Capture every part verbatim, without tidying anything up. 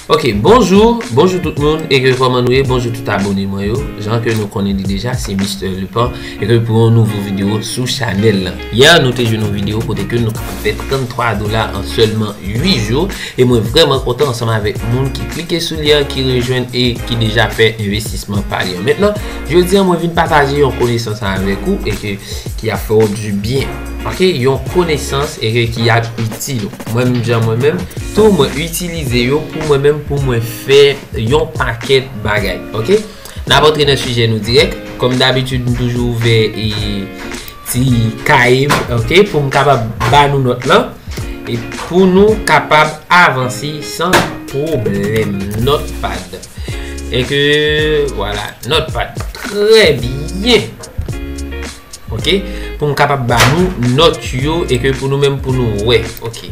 Ok, bonjou, bonjou tout moun, e ke kòman nou ye, bonjou tout abone mwen yo. Jan ke nou konnen li deja, se Mister Lupan, e ke pou yon nouvo videyo sou chanèl lan. Yè, nou te jwenn yon videyo kote ke nou kapab fè tranntwa dola an sèlman uit jou, e mwen vrèman kontan ansanm avèk moun ki klike sou li an, ki rejwenn e ki deja fè envestisman pa li an. Mentnan, jodi an, mwen vin pataje yon konesans avèk ou, e ke, ki ap fè w di byen. Ok, yon konesans, e ke, ki ap itil ou. Mwen menm, jan mwen menm, tou mwen itilize yo pou mwen menm, pou mwen fè yon pakèt bagay, ok? N ap antre nan sijè nou dirèk. Kòm dabitid, m toujou ouvè e ti kaye m, ok, pou m kapab ba nou nòt lan, e pou nou kapab avanse san pwoblèm. Notepad. E ke, vwala, Notepad. Trè byen. Ok, pou m kapab ba nou nòt yo e ke pou nou menm pou nou wè. Ok.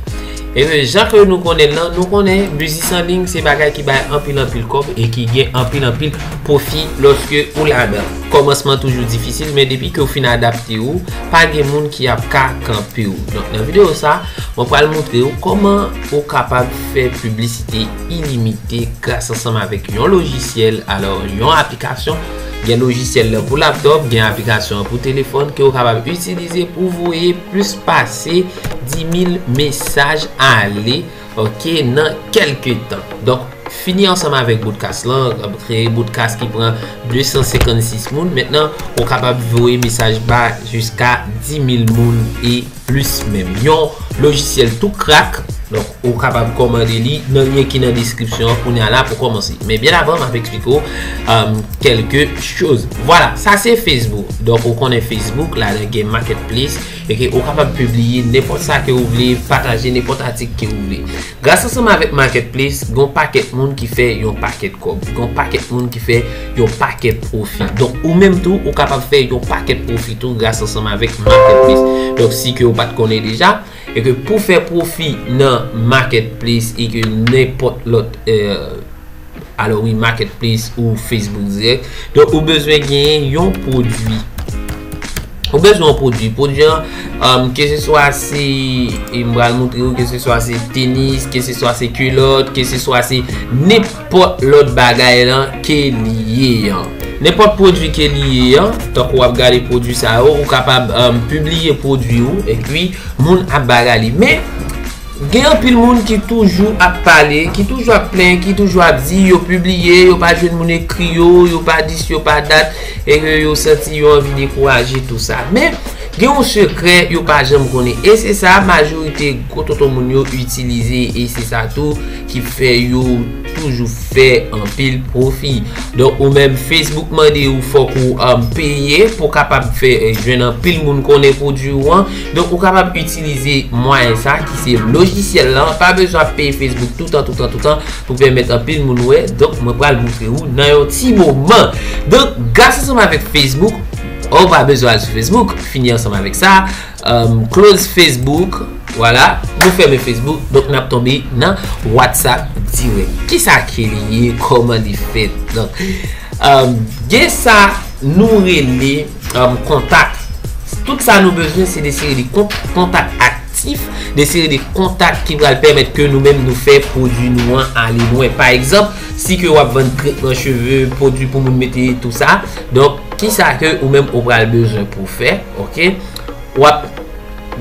E ke jan ke nou konnen l lan, nou konnen biznis an liy se bagay ki bay anpil anpil kòb e ki gen anpil anpil pwofi lòske ou ladan. Kòmansman toujou difisil, men depi ke w fin adapte w, pa gen moun ki ap ka kanpe w. Donk nan videyo sa, mwen pral montre w kòman ou kapab fè piblisite ilimite gras ansanm avèk yon lojisyèl, alò yon aplikasyon. Gen lojisyèl lan pou laptòp, gen aplikasyon an pou telefòn ke w kapab itilize pou voye plis pase dis mil mesaj ale, ok, nan kèlke tan. Donk, fini ansanm avèk broadcast lan, kreye broadcast ki pran de san senkannsis moun. Mentnan, ou kapab voye mesaj ba jiska dis mil moun e plis menm. Yon lojisyèl tou krak, donk, ou kapab kòmande li nan lyen ki nan deskripsyon an kounye a la pou kòmanse. Men byen avan, m ap eksplike w, um, kèlke choz. Vwala, sa se Facebook. Donk, ou konnen Facebook, ladan gen Marketplace, e ke ou kapab pibliye nenpòt sa ke ou vle, pataje nenpòt atik ke ou vle. Gras ansanm avèk Marketplace, gon pakèt moun ki fè yon pakèt kòb. Gon pakèt moun ki fè yon pakèt pwofi. Donk, ou menm tou, ou kapab fè yon pakèt pwofi tou gras ansanm avèk Marketplace. Donk, si ke ou pa t konnen deja, e ke pou fè pwofi nan Marketplace e ke nenpòt lòt, euh, alò wi, Marketplace ou Facebook dirèk. Donk, ou bezwen genyen yon pwodui. Ou bezwen yon pwodui. Pwodui an, um, ke se swa se, e m pral montre w, ke se swa se tenis, ke se swa se kilòt, ke se swa se nenpòt lòt bagay lan ke li ye an. Nenpòt pwodui ke li ye an, tankou w ap gade pwodui sa yo, ou kapab, um, pibliye pwodui ou, epi moun ap bagay li. Men, gen anpil moun ki toujou ap pale, ki toujou ap plenyen, ki toujou ap di yo pibliye, yo pa jwenn moun ekri yo, yo pa dis, yo pa dat, e ke yo santi yo anvi dekouraje, tou sa. Men, gen yon sekrè yo pa janm konnen. E se sa majorite gwo tonton moun yo itilize, e se sa tou ki fè yo toujou fè anpil pwofi. Donk, ou menm, Facebook mande ou fòk ou, um, peye pou kapab fè, eh, jwenn anpil moun konnen pwodui ou an. Donk, ou kapab itilize mwayen sa ki se lojisyèl lan. Pa bezwen ap peye Facebook toutan, toutan, toutan pou pèmèt anpil moun wè. Donk, mwen pral montre ou nan yon ti moman. Donk, gras ansanm avèk Facebook, ou pa bezwen al sou Facebook, fini ansanm avèk sa. Um, close Facebook. Vwala, nou fèmen Facebook, donk n ap tonbe nan WhatsApp dirèk. Kisa ke li ye, kòman li fèt? Donk, um, gen sa nou rele, um, kontak. Tout sa nou bezwen, se de seri de kont-, kontak aktif, de seri de kontak ki pral pèmèt ke nou menm nou fè pwodui nou an ale lwen. Pa egzanp, si ke w ap vann tretman cheve, pwodui pou moun mete, tou sa, donk, kisa ke ou menm ou pral bezwen pou fè, ok? W ap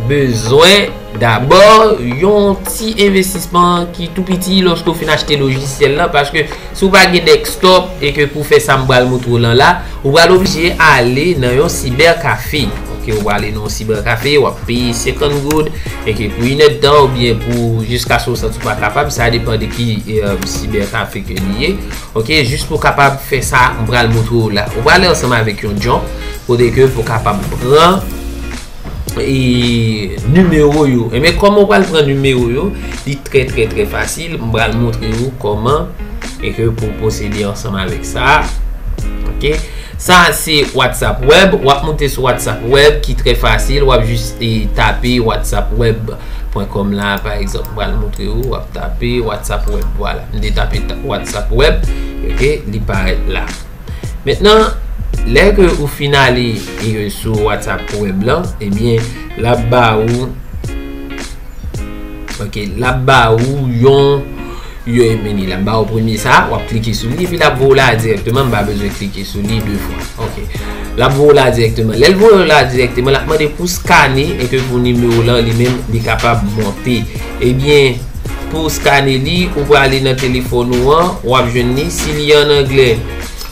bezwen dabò yon ti envestisman ki tou piti lòske w fin achte lojisyèl lan, paske si w pa gen desktop e ke pou fè sa m pral montre w lan la, ou pral oblije ale nan yon sibèkafe. Ok, ou pral ale nan yon sibèkafe, w ap peye senkant goud, e ke pou inèdtan oubyen pou jiskaske w santi w pa kapab, sa depann de ki, e, sibèkafe ke li ye. Ok, jis pou w kapab fè sa m pral montre w la. Ou pral ale ansanm avèk yon John, kote ke pou w kapab pran e nimewo yo. Enben, kòman w pral pran nimewo yo? Li trè, trè, trè fasil. M pral montre w kòman e ke pou w pwosede ansanm avèk sa. Ok. Sa se WhatsApp Web. W ap moute sou WhatsApp Web ki trè fasil. W ap jis, e, tape whatsapp web pwen kòm la, pa egzanp. M pral montre w. W ap tape WhatsApp Web. Vwala. M te tape ta-, WhatsApp Web. Ok. Li parèt la. Mentnan, lè ke ou fin ale, e, sou WhatsApp Web lan, ebyen, l ap ba ou, ok, l ap ba ou yon, Your e meni l ap ba w premye sa, w ap klike sou li, epi l ap voye w la dirèkteman, m pa bezwen klike sou li de fwa. Ok. L ap voye w la dirèkteman. Lè l voye w la dirèkteman, l ap mande pou skane e ke pou nimewo w lan li menm, li kapab monte. Ebyen, pou skane li, ou prale nan telefòn ou an, w ap jwenn li. Si li an anglè,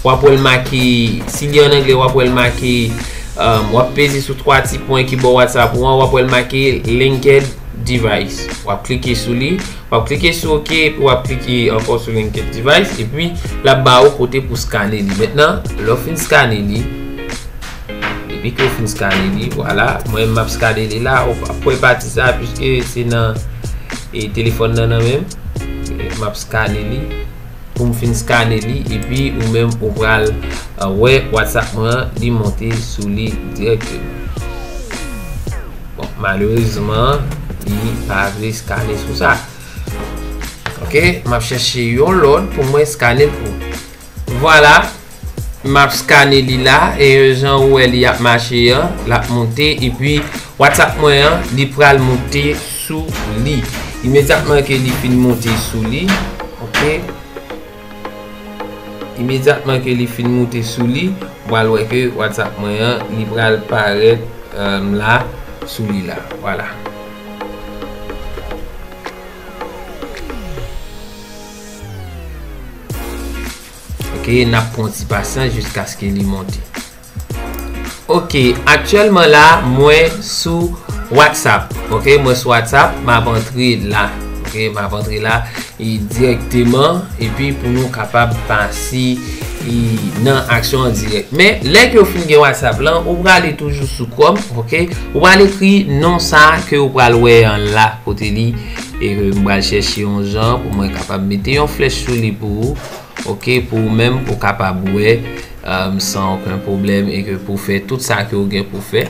w ap wè l make, si li an anglè, w ap wè l make, um, w ap peze sou twa ti pwen ki bò WhatsApp ou an, w ap wè l make linked device. W ap klike sou li, w ap klike sou OK, epi w ap klike ankò sou linked device, epi l ap ba ou kote pou skane li. Mentnan, lè w fin skane li, depi ke w fin skane li, vwala, mwen m ap skane li la, ou p ap wè pati sa, piske se nan, e, telefòn nan nan menm, e, m ap skane li. Pou m fin skane li, epi ou menm ou pral, e, wè WhatsApp mwen an, li monte sou li dirèkteman. Bon, malerezman, li pa vle skane sou sa. Ok, m ap chèche yon lòt pou mwen skane l pou. Vwala, m ap skane li la, e jan ou wè li ap mache an, l ap monte, epi WhatsApp mwen an, li pral monte sou li. Imedyatman ke li fin monte sou li, ok? Imedyatman ke li fin monte sou li, ou pral wè ke WhatsApp mwen an, li pral parèt, um, la, sou li la. Vwala. Ok, n ap pran yon ti pasyans jiskaske li monte. Ok, aktyèlman la, mwen sou WhatsApp. Ok, mwen sou WhatsApp, m ap antre la. Ok, m ap antre la, e, dirèkteman, epi pou nou kapab pase, e, nan aksyon an dirèk. Men, lè ke w fin gen WhatsApp lan, ou prale toujou sou Chrome, ok? Ou pral ekri non sa ke ou pral wè an la, kote li, e ke m pral chèche yon jan pou mwen kapab mete yon flèch sou li pou ou, ok, pou ou menm pou w kapab wè, um, san okenn pwoblèm e ke pou w fè tout sa ke w gen pou w fè,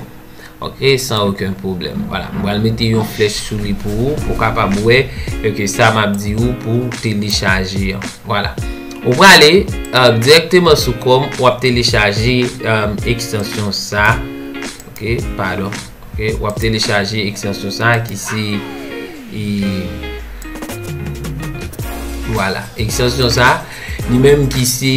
ok, san okenn pwoblèm. Vwala, m pral mete yon flèch sou li pou ou, pou w kapab wè, e ke sa m ap di ou pou w telechaje an. Vwala. Ou prale, um, dirèkteman sou Chrome, w ap telechaje, um, ekstansyon sa. Ok, padon. Ok, w ap telechaje ekstansyon sa ki se, e, vwala, ekstansyon sa, li menm ki se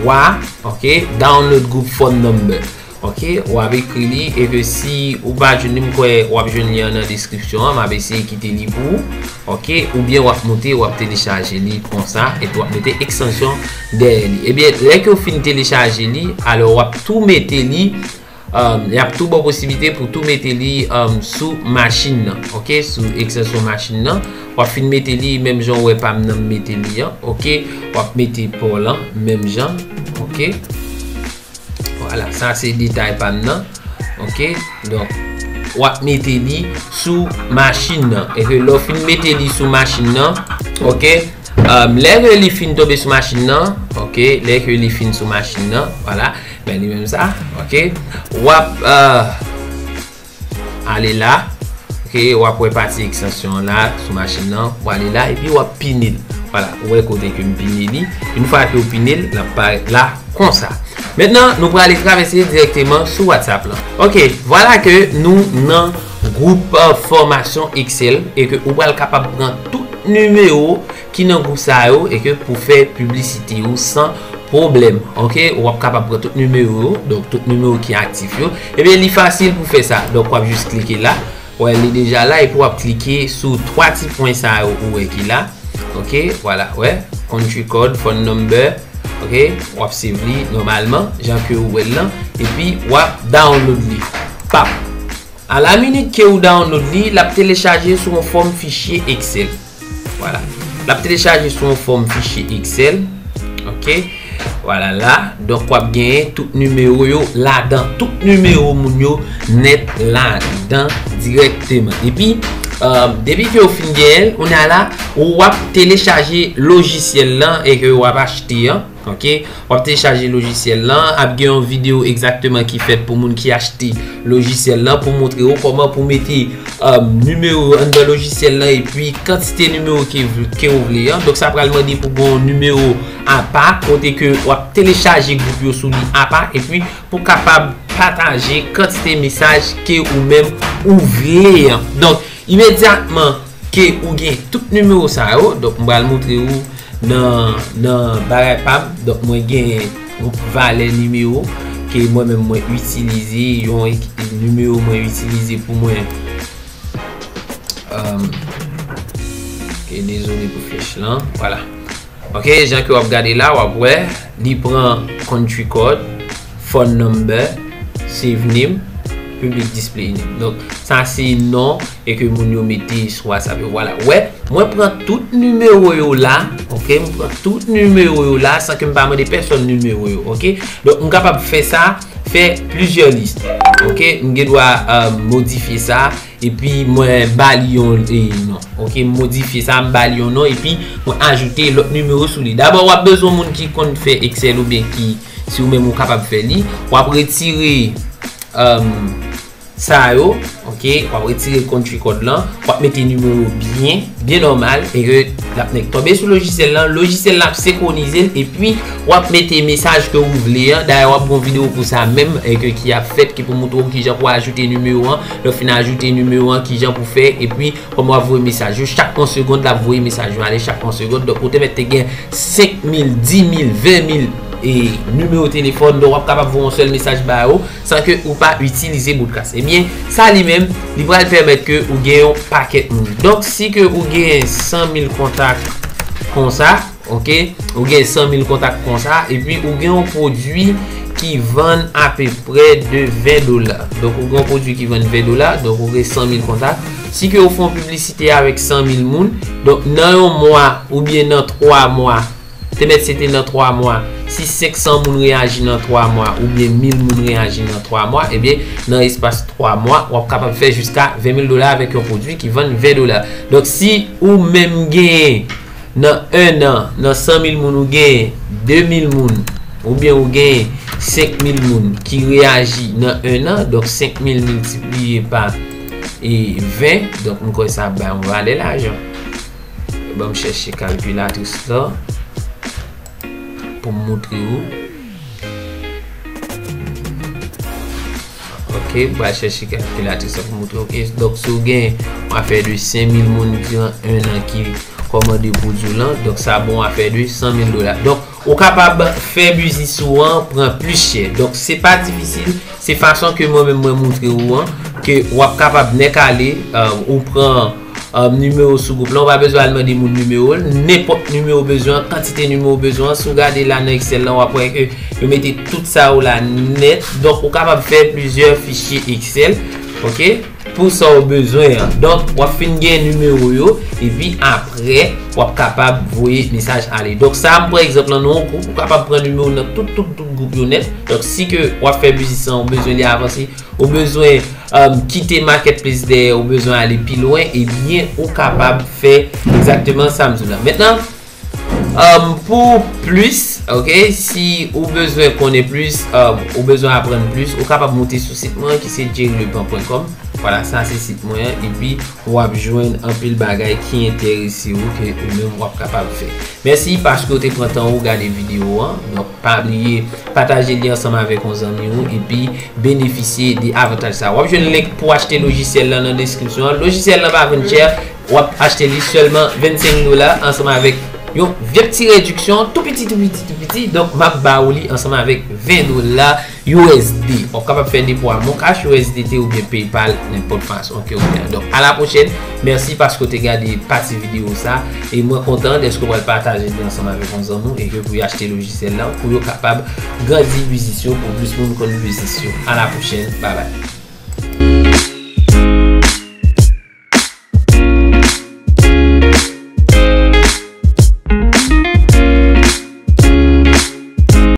wa, ok, download group phone number. Ok, w ap ekri li, e ke si ou pa jwenn li, m kwè w ap jwenn li an nan deskripsyon an, m ap eseye kite li pou ou, ok, oubyen w ap moute, w ap telechaje li konsa, epi w ap mete ekstansyon dèyè li. Ebyen, lè ke w fin telechaje li, alò w ap tou mete li, um, y ap tou ba w posiblite pou tou mete li, um, sou machin nan, ok, sou ekstansyon machin nan. W ap fin mete li, menm jan w wè pa m nan m mete li an, ok, w ap mete pa w lan, menm jan, ok. Vwala, sa se detay pa m nan. Ok, donk, w ap mete li sou machin nan. E ke lè w fin mete li sou machin nan, ok, um, lè ke li fin tonbe sou machin nan, ok, lè ke li fin sou machin nan, vwala, men li menm sa, ok, w ap, uh, ale la, ok, w ap wè pati ekstansyon an la sou machin nan, w ale la, epi w ap pine l. Vwala, ou wè kote ke m pine li. Yon fwa ke w pine l, l ap parèt la konsa. Mentnan, nou prale travèse dirèkteman sou WhatsApp lan. Ok, vwala ke nou nan gwoup, euh, fòmasyon Excel e ke ou pral kapab pran tout nimewo ki nan gwoup sa yo e ke pou fè piblisite ou san pwoblèm. Ok, w ap kapab pran tout nimewo yo, donk tout nimewo ki aktif yo. Ebyen, li fasil pou fè sa. Donk, w ap jis klike la. Wè, li deja la, epi w ap klike sou twa ti pwen sa yo ou wè ki la. Ok, vwala, wè, country code, phone number. Ok, w ap save li nòmalman, jan ke ou wè l lan, epi w ap download li. Pap. A la minit ke ou download li, l ap telechaje sou yon fòm fichye Excel. Vwala. L ap telechaje sou yon fòm fichye Excel. Ok. Vwala la. Donk, w ap genyen tout nimewo yo ladan. Tout nimewo moun yo nèt ladan dirèkteman. Epi, euh, depi ke w fin genyen l, kounye a la, w ap telechaje lojisyèl lan e ke w ap achte an. Ok, w ap telechaje lojisyèl lan, ap gen yon videyo egzakteman ki fèt pou moun ki achte lojisyèl lan pou montre w kòman pou mete, um, nimewo yo anndan lojisyèl lan epi kantite nimewo ke, ke w vle an. Donk, sa pral mande pou gen yon nimewo apa kote ke w ap telechaje gwoup yo sou li apa epi pou kapab pataje kantite mesaj ke ou menm ou vle an. Donk, imedyatman Ou gen tout nimewo sa yo, donk m pral montre ou nan, nan bagay pa m. Donk mwen gen yon valè nimewo ke mwen menm mwen itilize, yon ek-, nimewo mwen itilize pou mwen. Um, ok, dezole pou flèch lan. Vwala. Ok, jan ke w ap gade la, w ap wè, li pran country code, phone number, save name, public display name. Donk, sa se non e ke moun yo mete sou WhatsApp yo. Vwala. Wè, mwen pran tout nimewo yo la, ok, mwen pran tout nimewo yo la san ke m pa mande pèsonn nimewo yo, ok. Donk, m kapab fè sa, fè plizyè lis, ok. M gen dwa, euh, modifye sa, epi mwen ba li yon, e, non. Ok, m modifye sa, m ba li yon non, epi mwen ajoute lòt nimewo sou li. Dabò, w ap bezwen moun ki konn fè Excel oubyen ki, si ou menm ou kapab fè li. W ap retire, um, sa yo, ok, w ap retire country code lan, w ap mete nimewo byen, byen nòmal, e ke l ap nèk tonbe sou lojisyèl lan. Lojisyèl lan ap senkwonize l, epi w ap mete mesaj ke ou vle an. Dayè, w ap gen yon videyo pou sa menm, e ke ki ap fèt, ki pou montre w kijan pou ajoute nimewo an. Lè w fin ajoute nimewo an, kijan pou fè, epi kòman w ap voye mesaj yo. Chak yon segond, l ap voye mesaj yo ale chak yon segond. Donk, ou te mèt te gen senk mil, dis mil, ven mil, e, nimewo telefòn. Donk, w ap kapab voye yon sèl mesaj ba yo san ke ou pa itilize broadcast. Ebyen, sa li menm, li pral pèmèt ke ou gen yon pakèt moun. Donk, si ke ou gen san mil kontak konsa, ok, ou gen san mil kontak konsa, epi ou gen yon pwodui ki vann apeprè de ven dola. Donk, ou gen yon pwodui ki vann ven dola, donk ou gen san mil kontak. Si ke ou fè yon piblisite avèk san mil moun, donk nan yon mwa oubyen nan twa mwa, te mèt se te nan twa mwa, si senk san moun reyaji nan twa mwa, oubyen mil moun reyaji nan twa mwa, ebyen, nan espas twa mwa, w ap kapab fè jiska ven mil dola avèk yon pwodui ki vann ven dola. Donk, si ou menm genyen nan en an, nan san mil moun, ou genyen de mil moun, oubyen ou genyen senk mil moun ki reyaji nan en an, donk senk mil miltipliye pa, e, ven, donk m kwè sa ap bay yon valè lajan. Ban m chèche kalkilatris la pou m montre ou. Ok, m pral chèche kalkilatris la pou montre, ok. Donk, si w gen yon afè de senk mil moun diran en an ki kòmande pwodui w lan, donk sa bon afè de san mil dola. Donk, ou kapab fè biznis ou an pran plis chè. Donk, se pa difisil, se fason ke mwen menm mwen montre ou an, ke w ap kapab nèk ale, euh, ou pran, um, nimewo sou gwoup la, ou pa bezwen al mande moun nimewo l, nenpòt nimewo w bezwen an, kantite nimewo w bezwen an. Si w gade la nan Excel la, w ap wè ke yo mete tout sa yo la nèt. Donk, ou kapab fè plizyè fichye Excel, ok, pou sa w bezwen an. Donk, w ap fin gen nimewo yo, epi apre, w ap kapab voye mesaj ale. Donk, sa a, m pran egzanp lan nan yon gwoup, ou kapab pran nimewo nan tout, tout, tout gwoup yo nèt. Donk, si ke w ap fè biznis lan, ou bezwen li avanse, ou bezwen, um, kite marketplace dèyè, ou bezwen ale pi lwen, ebyen, ou kapab fè egzakteman sa m di w la. Mentnan, um, pou plis, ok, si ou bezwen konnen plis, um, ou bezwen aprann plis, ou kapab moute sou sit mwen ki se jerry lepan pwen kòm. Vwala, sa se sit mwen an, epi w ap jwenn anpil bagay ki enterese w ke ou menm w ap kapab fè. Mèsi paske w te pran tan ou gade videyo an. Donk, pa bliye pataje li ansanm avèk yon zanmi w epi benefisye de avantaj sa. W ap jwenn link pou achte lojisyèl lan nan deskripsyon an. Lojisyèl lan pa vann chè, w ap achte li sèlman vennsenk dola ansanm avèk yon vye ti rediksyon tou piti, tou piti, tou piti. Donk, m ap ba ou li ansanm avèk ven dola U S D. W ap kapab fè depo a Moncash, U S D T oubyen PayPal, nenpòt fason ke ou gen. Donk, a la pwochèn. Mèsi paske w te gade pati videyo sa. E mwen kontan dèske w pral pataje li ansanm avèk yon zanmi w e ke pou y achte lojisyèl la, pou yo kapab grandi biznis yo, pou plis moun konn biznis yo. A la pwochèn. Babay.